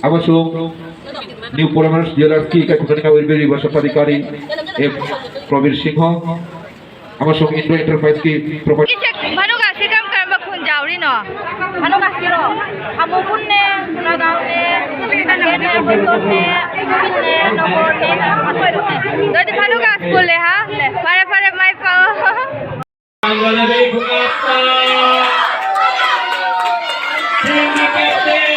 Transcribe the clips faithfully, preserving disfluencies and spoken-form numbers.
ꯑꯃꯁꯨꯡ ꯅ꯭ꯌꯨ ꯄꯣꯂꯤꯃꯔꯁ ꯖꯨꯋꯦꯂꯔꯁꯀꯤ ꯏꯀꯥꯏ ꯈꯨꯝꯅꯅꯤꯡꯉꯥꯏ ꯑꯣꯏꯔꯤꯕ ꯌꯨꯕ ꯁꯝꯄꯥꯗꯤꯀꯥꯔꯤ ꯑꯦꯐ ꯄ꯭ꯔꯕꯤꯔ ꯁꯤꯡꯍ ꯑꯃꯁꯨꯡ ꯏꯟꯗ꯭ꯔꯣ ꯑꯦꯟꯇꯔꯄ꯭ꯔꯥꯏꯖꯀꯤ ꯄ꯭ꯔꯣꯄꯔ ꯐꯥꯅꯨꯒꯥꯁꯤ ꯀꯔꯝ ꯀꯔꯝꯕ ꯈꯨꯟ ꯌꯥꯎꯔꯤꯅꯣ? ꯐꯥꯅꯨꯒꯥꯁꯤꯔꯣ? ꯈꯥꯃꯣꯄꯨꯔꯅꯦ, ꯈꯨꯔꯥꯒꯥꯎꯅꯦ, ꯁꯤꯡꯖꯃꯩꯅꯦ, ꯃꯣꯏꯇꯣꯟꯅꯦ, ꯎꯈ꯭ꯔꯨꯜꯅꯦ, ꯅꯣꯡꯄꯣꯛꯅꯦ, ꯑꯗꯨꯗꯤ ꯐꯥꯅꯨꯒꯥꯁ ꯄꯨꯜꯂꯦ ꯍꯥ? ꯐꯔꯦ ꯐꯔꯦ, ꯃꯥꯏ ꯄꯥꯛꯑꯣ꯫ ꯄꯥꯡꯒꯜ ꯑꯗꯩ ꯈꯨꯉꯥꯛꯇ ꯆꯤꯡꯒꯤ ꯀꯦꯞꯇꯦꯟ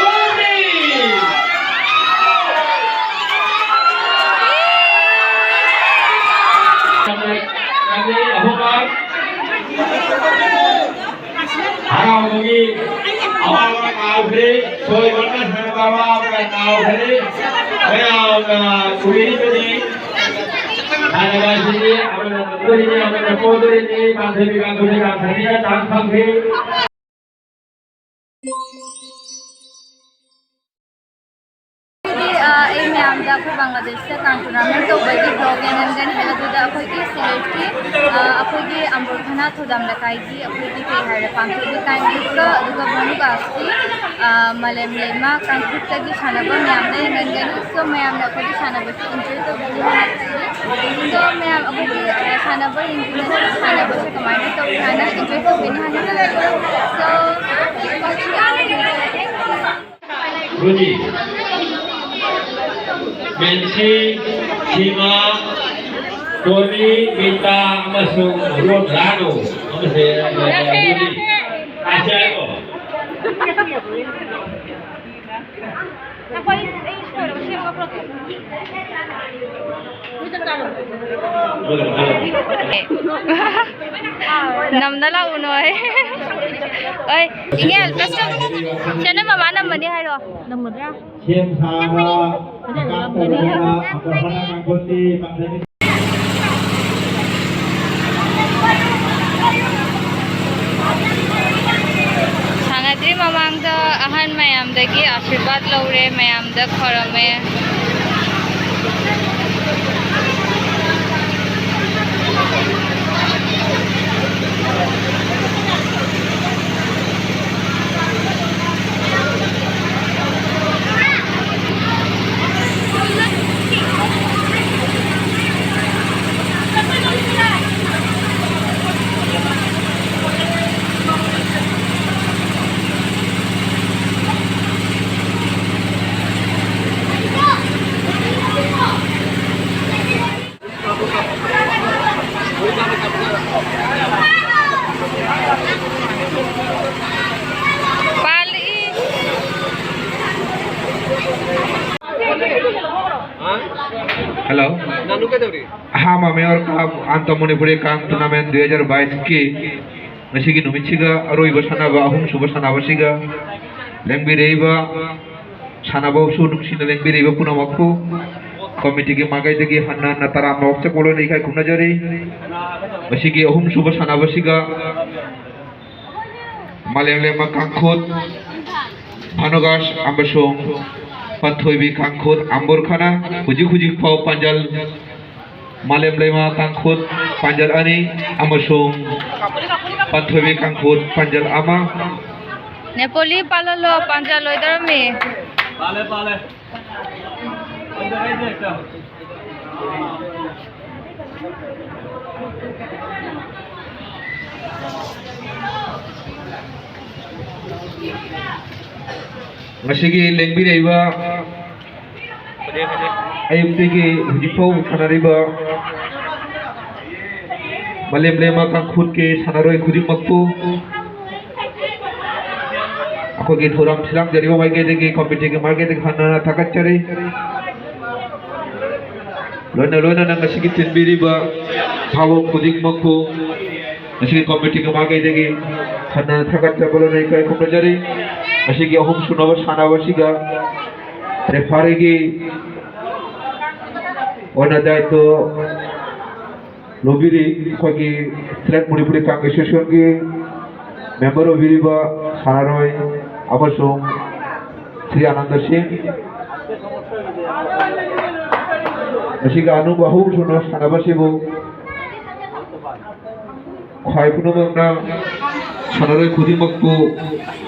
ꯔꯣꯅꯤ! ꯉꯝꯃꯤ ꯑꯍꯨꯝꯃꯛ꯫ ꯍꯔꯥꯎꯕꯒꯤ ꯑꯋꯥꯕ ꯀꯥꯎꯈ꯭ꯔꯦ, ꯁꯣꯏꯕꯅ ꯁꯥꯟꯅꯕ ꯑꯋꯥꯕ ꯀꯥꯎꯈ꯭ꯔꯦ꯫ ꯃꯌꯥꯝꯅ ꯎꯕꯤꯔꯤꯕꯅꯤ꯫ ꯁꯥꯟꯅꯕ ꯑꯁꯤꯗꯤ ꯑꯃꯅ ꯉꯝꯗꯣꯔꯤꯅꯤ, ꯑꯃꯅ ꯄꯣꯗꯣꯔꯤꯅꯤ, ꯄꯥꯟꯊꯣꯏꯕꯤ ꯀꯥꯡꯕꯨꯅ ꯌꯥꯝ ꯐꯖꯅ ꯆꯥꯟꯁ ꯐꯪꯈꯤ꯫ ꯑꯩ ꯃꯌꯥꯝꯗ ꯑꯩꯈꯣꯏ ꯕꯪꯒ꯭ꯂꯥꯗꯦꯁꯇ ꯀꯥꯡ ꯇꯣꯔꯅꯥꯃꯦꯟ ꯇꯧꯕꯒꯤ ꯕ꯭ꯂꯣꯒ ꯌꯦꯡꯍꯟꯒꯅꯤ꯫ ꯑꯗꯨꯗ ꯑꯩꯈꯣꯏꯒꯤ ꯁꯤꯂꯦꯠꯀꯤ, ꯑ, ꯑꯩꯈꯣꯏꯒꯤ ꯑꯝꯕꯨꯔꯈꯅꯥ ꯊꯧꯗꯥꯝ ꯂꯩꯀꯥꯏꯒꯤ ꯑꯩꯈꯣꯏꯒꯤ ꯀꯩ ꯍꯥꯏꯔꯦ, ꯄꯥꯡꯊꯣꯛꯄꯤ ꯀꯥꯡꯂꯨꯞꯀ ꯑꯗꯨꯒ ꯚꯥꯅꯨꯒꯥꯁꯀꯤ, ꯑ, ꯃꯥꯂꯦꯝ ꯂꯩꯃ ꯀꯥꯡꯂꯨꯞꯇꯒꯤ ꯁꯥꯟꯅꯕ ꯃꯌꯥꯝꯗ ꯌꯦꯡꯍꯟꯒꯅꯤ꯫ ꯁꯣ ꯃꯌꯥꯝꯅ ꯑꯩꯈꯣꯏꯒꯤ ꯁꯥꯟꯅꯕꯁꯤ enjoy ꯇꯧꯕꯤꯌꯨ ꯍꯥꯏꯅ ꯈꯜꯂꯤ꯫ ꯁꯣ ꯃꯌꯥꯝ ꯑꯩꯈꯣꯏꯒꯤ, ꯑ, ꯁꯥꯟꯅꯕ ꯌꯦꯡꯗꯨꯅ ꯁꯥꯟꯅꯕꯁꯦ ꯀꯃꯥꯏꯅ ꯇꯧꯏ ꯍꯥꯏꯅ enjoy ꯇꯧꯒꯅꯤ ꯍꯥꯏꯅ ꯈꯜꯂꯤ꯫ ꯁꯣ ꯔꯨꯖꯤ, ꯃꯦꯟꯁꯤ, ꯁꯤꯃꯥ, ꯇꯣꯅꯤ, ꯃꯤꯇꯥ ꯑꯃꯁꯨꯡ ꯔꯣꯗ꯭ꯔꯥꯅꯣ ꯑꯃꯁꯦ, ꯑ, ꯔꯨꯖꯤ꯫ ꯑꯁꯤ ꯍꯥꯏꯀꯣ꯫ ꯅꯝꯗ ꯂꯥꯛꯎꯅꯣ ꯑꯩ꯫ ꯑꯣꯏ, ꯏꯉꯦꯜ, ꯀꯁꯇꯝ ꯁꯦꯟꯅ ꯃꯃꯥ ꯅꯝꯕꯅꯤ ꯍꯥꯏꯔꯣ꯫ ꯅꯝꯒꯗ꯭ꯔꯥ? ꯁꯦꯝ ꯁꯥꯕ, ꯅꯝꯒꯅꯤ꯫ ꯁꯥꯟꯅꯗ꯭ꯔꯤ ꯃꯃꯥꯡꯗ ꯑꯍꯟ ꯃꯌꯥꯝꯗꯒꯤ ꯑꯥꯁꯤꯔꯕꯥꯗ ꯂꯧꯔꯦ, ꯃꯌꯥꯝꯗ ꯈꯣꯏꯔꯝꯃꯦ꯫ Hello. ꯅꯥꯅꯨ ꯀꯩꯗꯧꯔꯤ? ꯑꯍꯥꯟꯕ ꯃꯤꯑꯣꯔ ꯀꯞ ꯑꯟꯇ ꯃꯅꯤꯄꯨꯔꯤ ꯀꯥꯡ ꯇꯣꯔꯅꯥꯃꯦꯟ ꯗꯨꯏ ꯍꯖꯥꯔ ꯕꯥꯏꯁꯀꯤ ꯉꯁꯤꯒꯤ ꯅꯨꯃꯤꯠꯁꯤꯒ ꯑꯔꯣꯏꯕ ꯁꯥꯟꯅꯕ, ꯑꯍꯨꯝꯁꯨꯕ ꯁꯥꯟꯅꯕꯁꯤꯒ ꯂꯦꯡꯕꯤꯔꯛꯏꯕ, ꯁꯥꯟꯅꯕꯁꯨ ꯅꯨꯡꯁꯤꯅ ꯂꯦꯡꯕꯤꯔꯛꯏꯕ ꯄꯨꯝꯅꯃꯛꯄꯨ ꯀꯃꯤꯇꯤꯒꯤ ꯃꯥꯏꯀꯩꯗꯒꯤ ꯍꯟꯅ ꯍꯟꯅ ꯇꯔꯥꯝꯅ ꯑꯣꯛꯆꯕ ꯂꯣꯏꯅ ꯏꯀꯥꯏ ꯈꯨꯝꯅꯖꯔꯤ꯫ ꯉꯁꯤꯒꯤ ꯑꯍꯨꯝꯁꯨꯕ ꯁꯥꯟꯅꯕꯁꯤꯒ ꯃꯥꯂꯦꯝꯂꯦꯝꯕ ꯀꯥꯡꯈꯨꯠ ꯐꯥꯅꯨꯒꯥꯁ ꯑꯃꯁꯨꯡ ꯄꯟꯊꯣꯏꯕꯤ ꯀꯥꯡꯈꯨꯠ ꯑꯝꯕꯨꯔꯈꯥꯅ ꯍꯧꯖꯤꯛ ꯍꯧꯖꯤꯛ ꯐꯥꯎ ꯄꯥꯟꯖꯜ, ꯃꯥꯂꯦꯝꯂꯦꯝꯕ ꯀꯥꯡꯈꯨꯠ ꯄꯥꯟꯖꯜ ꯑꯅꯤ ꯑꯃꯁꯨꯡ ꯄꯟꯊꯣꯏꯕꯤ ꯀꯥꯡꯈꯨꯠ ꯄꯥꯟꯖꯜ ꯑꯃ꯫ ꯅꯦꯄꯣꯂꯤ ꯄꯥꯜꯍꯜꯂꯣ, ꯄꯥꯟꯖꯜ ꯂꯣꯏꯗꯧꯔꯝꯃꯤ꯫ ꯄꯥꯜꯂꯦ, ꯄꯥꯜꯂꯦ꯫ ꯉꯁꯤꯒꯤ ꯂꯦꯡꯕꯤꯔꯛꯏꯕ ꯑꯌꯨꯛꯇꯒꯤ ꯍꯧꯖꯤꯛ ꯐꯥꯎ ꯁꯥꯟꯅꯔꯤꯕ ꯃꯥꯂꯦꯝꯂꯦꯝꯕ ꯀꯥꯡꯈꯨꯠꯀꯤ ꯁꯥꯟꯅꯔꯣꯏ ꯈꯨꯗꯤꯡꯃꯛꯄꯨ ꯑꯩꯈꯣꯏꯒꯤ ꯊꯧꯔꯝ ꯁꯤꯜꯂꯥꯡꯖꯔꯤꯕ ꯃꯥꯏꯀꯩꯗꯒꯤ, ꯀꯃꯤꯇꯤꯒꯤ ꯃꯥꯏꯀꯩꯗꯒꯤ ꯍꯟꯅ ꯊꯥꯒꯠꯆꯔꯤ꯫ ꯂꯣꯏꯅ ꯂꯣꯏꯅꯅ ꯉꯁꯤꯒꯤ ꯆꯤꯟꯕꯤꯔꯤꯕ ꯊꯕꯛ ꯈꯨꯗꯤꯡꯃꯛꯄꯨ ꯉꯁꯤꯒꯤ ꯀꯃꯤꯇꯤꯒꯤ ꯃꯥꯏꯀꯩꯗꯒꯤ ꯍꯟꯅ ꯊꯥꯒꯠꯆꯕ ꯂꯣꯏꯅ ꯏꯀꯥꯏ ꯈꯨꯝꯅꯖꯔꯤ꯫ ꯉꯁꯤꯒꯤ ꯑꯍꯨꯝ ꯁꯨꯅꯕ ꯁꯥꯟꯅꯕꯁꯤꯗ ꯔꯦꯐꯥꯔꯤꯒꯤ ꯑꯣꯏꯅ ꯗꯥꯏꯇꯣ ꯂꯧꯕꯤꯔꯤ꯫ ꯑꯩꯈꯣꯏꯒꯤ ꯁꯦꯂꯦꯛ ꯃꯅꯤꯄꯨꯔꯤ ꯀꯥꯡ ꯑꯦꯁꯣꯁꯤꯌꯦꯁꯟꯒꯤ ꯃꯦꯝꯕꯔ ꯑꯣꯏꯕꯤꯔꯤꯕ ꯁꯥꯟꯅꯔꯣꯏ ꯑꯃꯁꯨꯡ ꯁ꯭ꯔꯤ ꯑꯅꯟꯗ ꯁꯤꯡ꯫ ꯃꯁꯤꯒ ꯑꯅꯧꯕ ꯑꯍꯨꯝꯁꯨꯅ ꯁꯥꯟꯅꯕꯁꯤꯕꯨ ꯈ꯭ꯋꯥꯏ ꯄꯨꯝꯅꯃꯛꯅ ꯁꯥꯟꯅꯔꯣꯏ ꯈꯨꯗꯤꯡꯃꯛꯄꯨ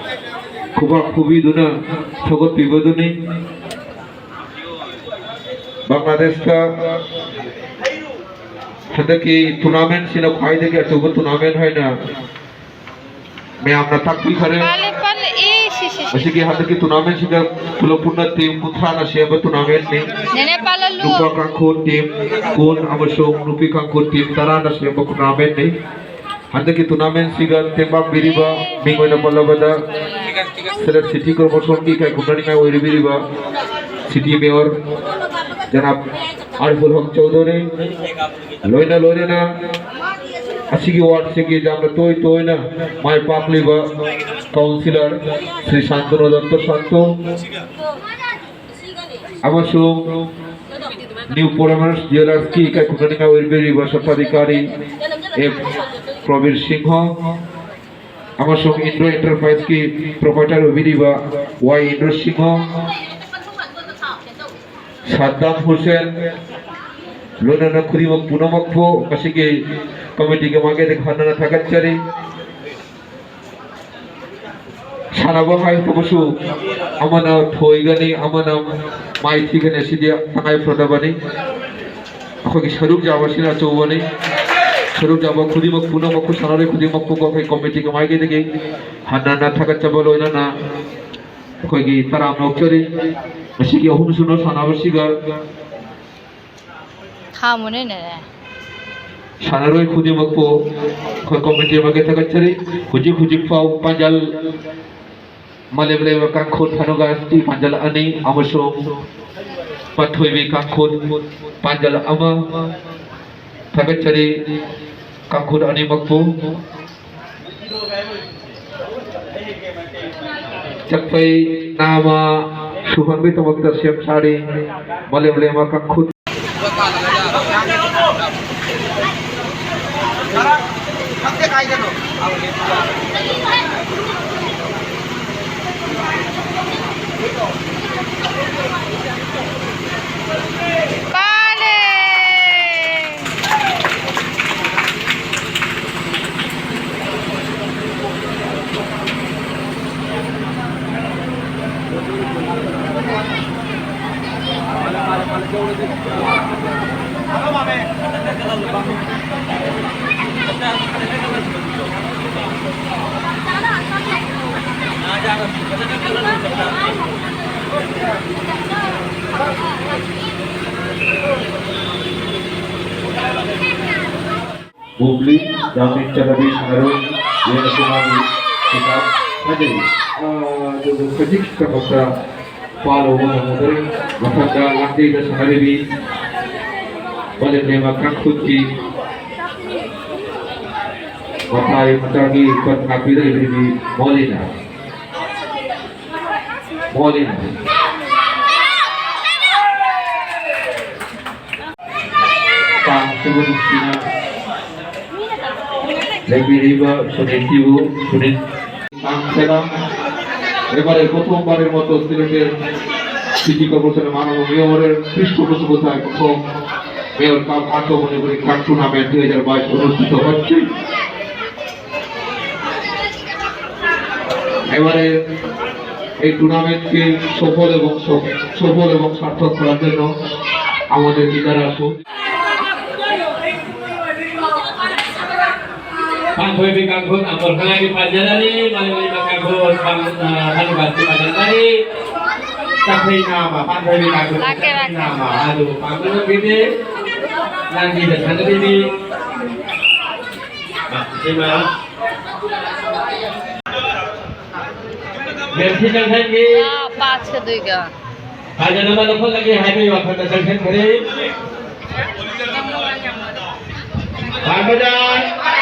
ꯈꯨꯕꯥꯛ ꯈꯨꯕꯤꯗꯨꯅ ꯊꯧꯒꯠꯄꯤꯕꯗꯨꯅꯤ꯫ ꯕꯪꯒ꯭ꯂꯥꯗꯦꯁꯇ ꯍꯟꯗꯛꯀꯤ ꯇꯣꯔꯅꯥꯃꯦꯟꯁꯤꯅ ꯈ꯭ꯋꯥꯏꯗꯒꯤ ꯑꯆꯧꯕ ꯇꯣꯔꯅꯥꯃꯦꯟ ꯍꯥꯏꯅ ꯃꯌꯥꯝꯅ ꯇꯥꯛꯄꯤꯈꯔꯦ꯫ ꯄꯥꯜꯂꯦ, ꯄꯥꯜꯂꯦ꯫ ꯑꯦ, ꯁꯤ, ꯁꯤ, ꯁꯤ꯫ ꯃꯁꯤꯒꯤ ꯍꯟꯗꯛꯀꯤ ꯇꯣꯔꯅꯥꯃꯦꯟꯁꯤꯗ ꯄꯨꯂꯞ ꯄꯨꯟꯅ ꯇꯤꯝ ꯀꯨꯟꯊ꯭ꯔꯥꯅ ꯁꯦꯝꯕ ꯇꯣꯔꯅꯥꯃꯦꯟꯅꯤ꯫ ꯅꯦꯅꯦ, ꯄꯥꯜꯍꯜꯂꯨ꯫ ꯅꯨꯄꯥ ꯀꯥꯡꯈꯣꯟ ꯇꯤꯝ ꯀꯨꯟ ꯑꯃꯁꯨꯡ ꯅꯨꯄꯤ ꯀꯥꯡꯈꯣꯟ ꯇꯤꯝ ꯇꯔꯥꯅ ꯁꯦꯝꯕ ꯇꯣꯔꯅꯥꯃꯦꯟꯅꯤ꯫ ꯍꯟꯗꯛꯀꯤ ꯇꯣꯔꯅꯥꯃꯦꯟꯁꯤꯒ ꯇꯦꯡꯕꯥꯡꯕꯤꯔꯤꯕ ꯃꯤꯡ ꯑꯣꯏꯅ ꯄꯜꯂꯕꯗ ꯁꯦꯂꯦꯛ ꯁꯤꯇꯤ ꯀꯣꯔꯄꯣꯔꯦꯁꯟꯒꯤ ꯏꯀꯥꯏ ꯈꯨꯝꯅꯅꯤꯡꯉꯥꯏ ꯑꯣꯏꯔꯤꯕꯤꯔꯤꯕ ꯁꯤꯇꯤ ꯃꯦꯌꯔ ꯖꯅꯥꯕ ꯑꯥꯔꯤꯐꯨꯜ ꯍꯛ ꯆꯧꯙꯨꯔꯤ, ꯂꯣꯏꯅ ꯂꯣꯏꯅꯅ ꯑꯁꯤꯒꯤ ꯋꯥꯔꯗꯁꯤꯡꯒꯤ ꯌꯥꯝꯅ ꯇꯣꯏ ꯇꯣꯏꯅ ꯃꯥꯏ ꯄꯥꯛꯂꯤꯕ ꯀꯥꯎꯟꯁꯤꯂꯔ ꯁ꯭ꯔꯤ ꯁꯥꯟꯇꯅꯨ ꯗꯠꯇ ꯁꯥꯟꯇꯨ ꯑꯃꯁꯨꯡ ꯅ꯭ꯌꯨ ꯄꯣꯂꯤꯃꯔꯁ ꯖꯨꯋꯦꯂꯔꯁꯀꯤ ꯏꯀꯥꯏ ꯈꯨꯝꯅꯅꯤꯡꯉꯥꯏ ꯑꯣꯏꯕꯤꯔꯤꯕ ꯁꯣꯠꯊꯥꯙꯤꯀꯥꯔꯤ ꯑꯦꯐ ꯄ꯭ꯔꯕꯤꯔ ꯁꯤꯡꯍ ꯑꯃꯁꯨꯡ ꯏꯟꯗ꯭ꯔꯣ ꯑꯦꯟꯇꯔꯄ꯭ꯔꯥꯏꯖꯀꯤ ꯄ꯭ꯔꯣꯄꯥꯏꯇꯔ ꯑꯣꯏꯕꯤꯔꯤꯕ ꯋꯥꯏ ꯏꯟꯗ꯭ꯔꯣ ꯁꯤꯡꯍ, ꯁꯗꯥꯝ ꯍꯨꯁꯦꯟ, ꯂꯣꯏꯅꯅ ꯈꯨꯗꯤꯡꯃꯛ ꯄꯨꯝꯅꯃꯛꯄꯨ ꯉꯁꯤꯒꯤ ꯀꯃꯤꯇꯤꯒꯤ ꯃꯥꯏꯀꯩꯗꯒꯤ ꯍꯟꯅ ꯊꯥꯒꯠꯆꯔꯤ꯫ ꯁꯥꯟꯅꯕ ꯍꯥꯏꯕꯁꯤꯃꯁꯨ ꯑꯃꯅ ꯊꯣꯏꯒꯅꯤ, ꯑꯃꯅ ꯃꯥꯏꯊꯤꯒꯅꯤ, ꯑꯁꯤꯗꯤ ꯇꯉꯥꯏ ꯐꯗꯕꯅꯤ꯫ ꯑꯩꯈꯣꯏꯒꯤ ꯁꯔꯨꯛ ꯌꯥꯕꯁꯤꯅ ꯑꯆꯧꯕꯅꯤ꯫ ꯁꯔꯨꯛ ꯌꯥꯕ ꯈꯨꯗꯤꯡꯃꯛ, ꯄꯨꯝꯅꯃꯛꯄꯨ, ꯁꯥꯟꯅꯔꯣꯏ ꯈꯨꯗꯤꯡꯃꯛꯄꯨ ꯑꯩꯈꯣꯏ ꯀꯃꯤꯇꯤꯒꯤ ꯃꯥꯏꯀꯩꯗꯒꯤ ꯍꯟꯅ ꯊꯥꯒꯠꯆꯕ ꯂꯣꯏꯅꯅ ꯑꯩꯈꯣꯏꯒꯤ ꯇꯔꯥꯝꯅ ꯑꯣꯛꯆꯔꯤ꯫ ꯉꯁꯤꯒꯤ ꯑꯍꯨꯝꯁꯨꯕ ꯁꯥꯟꯅꯕꯁꯤꯒ ꯊꯥꯃꯨꯅꯦꯅꯦ꯫ ꯁꯥꯟꯅꯔꯣꯏ ꯈꯨꯗꯤꯡꯃꯛꯄꯨ ꯑꯩꯈꯣꯏ ꯀꯃꯤꯇꯤ ꯑꯃꯒꯤ ꯊꯥꯒꯠꯆꯔꯤ꯫ ꯍꯧꯖꯤꯛ ꯍꯧꯖꯤꯛ ꯐꯥꯎ ꯄꯥꯟꯖꯜ ꯃꯥꯂꯦꯝ ꯂꯩꯃ ꯀꯥꯡꯈꯨꯠ ꯊꯥꯅꯨꯒꯥꯁꯀꯤ ꯄꯥꯟꯖꯜ ꯑꯅꯤ ꯑꯃꯁꯨꯡ ꯄꯥꯟꯊꯣꯏꯕꯤ ꯀꯥꯡꯈꯨꯠ ꯄꯥꯟꯖꯜ ꯑꯃ꯫ ꯊꯥꯒꯠꯆꯔꯤ ꯀꯥꯡꯈꯨꯠ ꯑꯅꯤꯃꯛꯄꯨ꯫ ꯆꯛꯄꯩ ꯅꯥꯃ ꯁꯨꯍꯟꯕꯒꯤꯗꯃꯛꯇ ꯁꯦꯝ ꯁꯥꯔꯤ ꯃꯥꯂꯦꯝ ꯂꯩꯃ ꯀꯥꯡꯈꯨꯠ꯫ ꯕꯨꯕ꯭ꯂꯤ ꯌꯥꯝꯅ ꯆꯠꯅꯕꯤ ꯁꯥꯟꯅꯔꯣꯏ ꯌꯦꯡ ꯑꯁꯤ ꯃꯥꯒꯤ ꯄꯩꯁꯥ ꯊꯥꯖꯩ꯫ ꯑꯥ, ꯑꯗꯨꯕꯨ ꯍꯧꯖꯤꯛ ꯊꯕꯛꯇ ꯄꯥꯜꯂꯨꯕ ꯉꯝꯃꯨꯗ꯭ꯔꯦ꯫ ꯃꯊꯛꯇ ꯂꯥꯡꯖꯩꯗ ꯁꯥꯟꯅꯔꯤꯕꯤ ꯃꯥꯂꯦꯝꯂꯦꯝꯕ ꯀꯥꯡꯈꯨꯠꯀꯤ ꯃꯊꯥꯏ ꯃꯆꯥꯒꯤ ꯏꯄꯠ ꯉꯥꯛꯄꯤꯔꯛꯂꯤꯕꯤ ꯃꯣꯂꯤꯅ꯫ ꯃꯣꯂꯤꯅ꯫ ꯀꯥꯡ ꯁꯤꯕꯨ ꯅꯨꯡꯁꯤꯅ ꯂꯩꯕꯤꯔꯤꯕ ꯁꯨꯅꯤꯜ ꯇꯤꯕꯨ, ꯁꯨꯅꯤꯜ ꯀꯥꯡ ꯁꯦꯂꯥꯝ꯫ এবারে প্রথমবারের মতো সিলেটের সিটি কর্পোরেশনের মাননীয় মেয়রের পৃষ্ঠপোষকতায় প্রথম মেয়র কাপ আগমনী কাপ টুর্নামেন্ট দুই হাজার বাইশ অনুষ্ঠিত হচ্ছে। এবারে এই টুর্নামেন্টকে সফল এবং স-, সফল এবং সার্থক করার জন্য আমাদের লিডার আসুন। Pangkhoibi kangkhut amor khangai di pajarari, malai di kangkhut pang, eh, kanu gati pajarari. Tapi nama, pangkhoibi kangkhut. Laki, laki. Nama, aduh, pangkhoibi gede. Nanti datang ke sini. Nah, terima. Merci, Kang Sandy. Ah, pas kedua. Raja nama lepas lagi, hai, mai wakil Kang Sandy. Raja. Raja.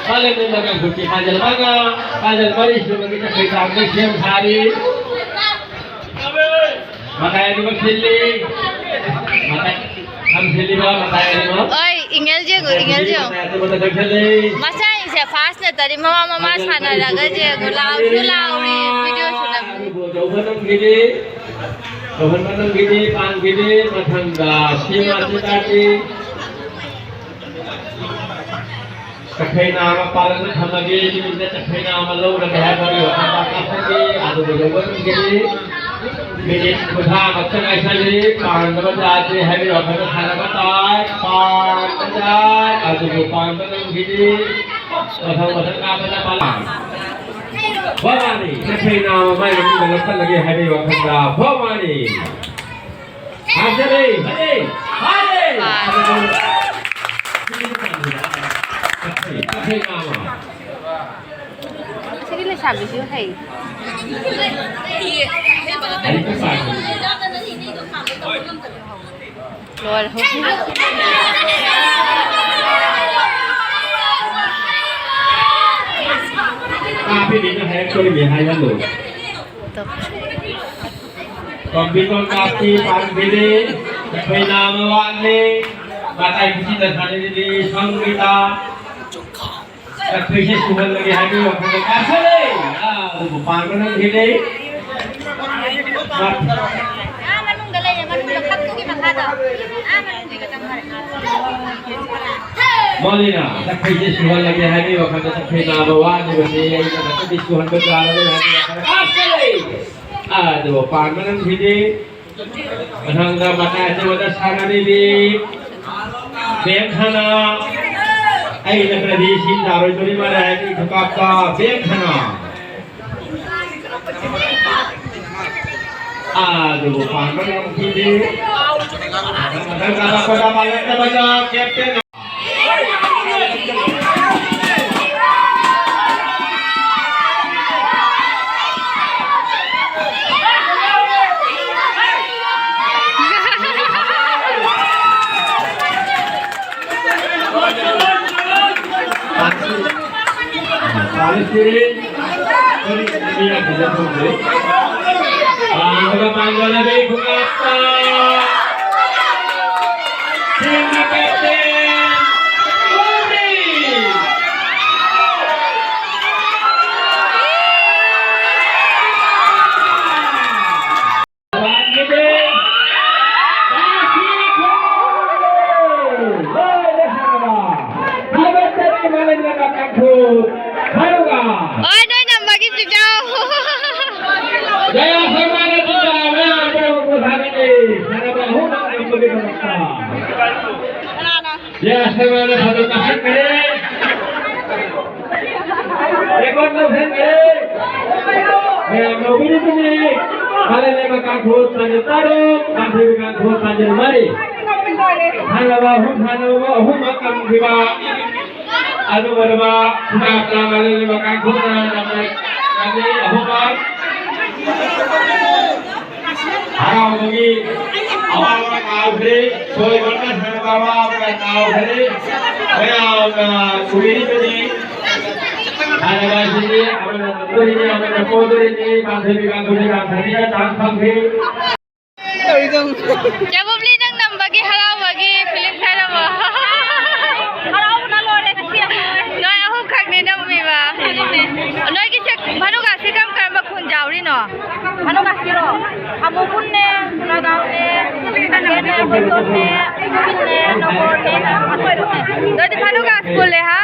Raja. Raja. Raja. Raja. Makai ni maksili. Makai, am sili ba, makai ni ma. Oi, ingel je gu, ingel je. Makai ni maksili. Masa ini saya fast na tari mama mama sana laga je gu, lau su lau ni video su na. Aduh, jauh banang gini. Jauh banang gini, pan gini, matang da, sima sita ki. Kakhei nama palan na thamage, minute kakhei nama lo na kaya kami wa kata kata ki, adu bulu bulu ki. Minute kutha maksa kaisa ni, pan nama jati hai wa kata khana batai, pan batai, adu bu pan batai ki. Masang masang ka batai palan. Bhavani, kakhei nama mai na minute kakhei nama lagi hai wa kata Bhavani. Hajale, hajale, hajale. Hajale. ꯂꯩꯁꯥꯕꯤꯁꯨ ꯍꯩ꯫ ꯂꯣꯏꯔꯦ꯫ ꯀꯥꯞꯄꯤꯅꯤꯅ ꯍꯥꯏꯔꯛꯇꯣꯔꯤꯅꯦ ꯍꯥꯏꯍꯜꯂꯨ꯫ Computer ꯀꯥꯞꯄꯤ ꯄꯥꯟꯕꯤꯔꯦ꯫ ꯑꯩꯈꯣꯏ ꯅꯥꯝꯃ ꯋꯥꯠꯂꯤ꯫ ꯃꯇꯥꯏ ꯈꯨꯆꯤꯟꯗ ꯁꯥꯟꯅꯔꯤꯗꯤ ꯁꯪꯒꯤꯇꯥ꯫ ꯑꯩꯈꯣꯏꯁꯦ ꯁꯨꯍꯜꯂꯒꯦ ꯍꯥꯏꯕꯒꯤ ꯋꯥꯈꯜꯗ ꯀꯥꯞꯁꯜꯂꯦ꯫ ꯑꯥ, ꯑꯗꯨꯕꯨ ꯄꯥꯟꯕ ꯅꯪꯈꯤꯗꯦ꯫ ꯑꯥ ꯃꯅꯨꯡꯗ ꯂꯩꯔꯦ, ꯃꯅꯨꯡꯗ ꯐꯛꯇꯨꯒꯤ ꯃꯈꯥꯗ꯫ ꯑꯥ ꯃꯅꯨꯡꯒꯤꯗ ꯆꯪꯈꯔꯦ꯫ ꯃꯣꯂꯤꯅ ꯆꯈꯩꯁꯦ ꯁꯨꯍꯜꯂꯒꯦ ꯍꯥꯏꯕꯒꯤ ꯋꯥꯈꯜꯗ ꯆꯈꯩ ꯅꯥꯕ ꯋꯥꯠꯂꯤꯕꯁꯦ ꯑꯩꯅ ꯉꯁꯤꯗꯤ ꯁꯨꯍꯟꯕ ꯌꯥꯔꯔꯣꯏ ꯍꯥꯏꯕꯒꯤ ꯋꯥꯈꯜꯗ ꯀꯥꯞꯁꯜꯂꯦ꯫ ꯑꯥ, ꯑꯗꯨꯕꯨ ꯄꯥꯟꯕ ꯅꯪꯈꯤꯗꯦ꯫ ꯃꯊꯪꯗ ꯃꯇꯥꯏ ꯑꯆꯧꯕꯗ ꯁꯥꯟꯅꯔꯤꯕꯤ ꯕꯦꯡ ꯈꯅꯥ꯫ ꯑꯩ ꯅꯠꯇ꯭ꯔꯗꯤ ꯁꯤ ꯇꯥꯔꯣꯏꯗꯣꯔꯤ ꯃꯥꯜꯂꯦ ꯍꯥꯏꯕꯒꯤ ꯈꯨꯀꯥꯞꯇ ꯕꯦꯡ ꯈꯅꯥ꯫ ꯑꯥ, ꯑꯗꯨꯕꯨ ꯄꯥꯟꯕ ꯉꯝꯈꯤꯗꯦ꯫ ꯃꯊꯪ ꯇꯥꯔꯛꯄꯗ ꯃꯥꯂꯦꯝꯗ ꯃꯆꯥ ꯀꯦꯞꯇꯦꯟ ꯍꯣꯏ, ꯅꯣꯏ ꯉꯝꯕꯒꯤ ꯆꯤꯡꯖꯥꯎ꯫ ꯖꯌꯥ ꯁꯔꯃꯥꯅ ꯆꯤꯡꯖꯥꯎ ꯃꯌꯥꯝ ꯄꯨꯝꯅꯃꯛꯄꯨ ꯊꯥꯒꯠꯂꯤ꯫ ꯁꯥꯟꯅꯕ ꯑꯍꯨꯝꯃꯛ ꯉꯝꯕꯒꯤꯗꯃꯛꯇ꯫ ꯖꯌꯥ ꯁꯔꯃꯥꯅ ꯊꯥꯗꯣꯛ ꯀꯥꯞꯁꯤꯟꯈ꯭ꯔꯦ꯫ ꯔꯦꯀꯣꯔꯗ ꯂꯧꯁꯤꯟꯈ꯭ꯔꯦ꯫ ꯃꯌꯥꯝ ꯂꯧꯕꯤꯔꯤꯗꯨꯅꯤ꯫ ꯃꯥꯂꯦꯝꯂꯩꯃ ꯀꯥꯡꯈꯣꯜ ꯆꯥꯟꯗꯦꯜ ꯇꯔꯨꯛ, ꯄꯥꯟꯊꯣꯏꯕꯤ ꯀꯥꯡꯈꯣꯜ ꯆꯥꯟꯗꯦꯜ ꯃꯔꯤ꯫ ꯁꯥꯟꯅꯕ ꯑꯍꯨꯝ, ꯁꯥꯟꯅꯕ ꯑꯍꯨꯝꯃꯛ ꯉꯝꯈꯤꯕ ꯑꯗꯨꯒꯨꯝꯂꯕ ꯈꯨꯗꯥ ꯇꯥꯕ ꯂꯩꯔꯤꯕ ꯀꯥꯡꯈꯨꯗ ꯅꯝꯕꯔ ꯑꯅꯤ ꯑꯍꯨꯝꯃꯛ ꯍꯔꯥꯎꯕꯒꯤ ꯑꯋꯥꯕ ꯀꯥꯎꯈ꯭ꯔꯦ, ꯁꯣꯏꯕ ꯅꯠꯇ꯭ꯔꯒ ꯑꯋꯥꯕ ꯀꯥꯎꯈ꯭ꯔꯦ꯫ ꯃꯌꯥꯝꯅ ꯀꯨꯝꯕꯤꯔꯤꯕꯅꯤ꯫ ꯍꯥꯏꯔꯤꯕ ꯑꯁꯤꯗꯤ ꯑꯃꯅ ꯉꯝꯗꯣꯔꯤꯅꯤ, ꯑꯃꯅ ꯄꯣꯗꯣꯔꯤꯅꯤ, ꯄꯥꯟꯊꯣꯏꯕꯤ ꯀꯥꯡꯊꯣꯏꯕꯤ ꯀꯥꯡꯊꯣꯏꯕꯤꯅ ꯆꯥꯟꯁ ꯐꯪꯈ꯭ꯔꯦ꯫ ꯆꯥꯕꯨꯝꯂꯤ ꯅꯪ ꯅꯝꯕꯒꯤ ꯍꯔꯥꯎꯕꯒꯤ ꯐꯤꯂꯤꯡꯁ ꯍꯥꯏꯔꯝꯃꯣ꯫ ꯍꯔꯥꯎꯕꯅ ꯂꯣꯏꯔꯦ ꯉꯁꯤ ꯑꯩꯈꯣꯏ꯫ ꯅꯣꯏ ꯑꯍꯨꯝꯈꯛꯅꯤ ꯅꯝꯃꯤꯕ꯫ ꯅꯣꯏꯒꯤꯁꯦ ꯚꯥꯅꯨꯒꯥꯁꯤ ꯀꯔꯝ ꯀꯔꯝꯕ ꯈꯨꯟ ꯌꯥꯎꯔꯤꯅꯣ? ꯚꯥꯅꯨꯒꯥꯁꯤꯔꯣ? ꯈꯥꯃꯣꯄꯨꯟꯅꯦ, ꯈꯨꯔꯥꯒꯥꯎꯅꯦ, ꯁꯤꯡꯒꯦꯅꯦ, ꯃꯣꯏꯖꯣꯝꯅꯦ, ꯈꯨꯟꯅꯦ, ꯅꯝꯕꯣꯜꯅꯦ, ꯑꯩꯈꯣꯏ ꯑꯍꯨꯝꯅꯦ꯫ ꯅꯣꯏꯗꯤ ꯚꯥꯅꯨꯒꯥꯁ ꯄꯨꯜꯂꯦ ꯍꯥ?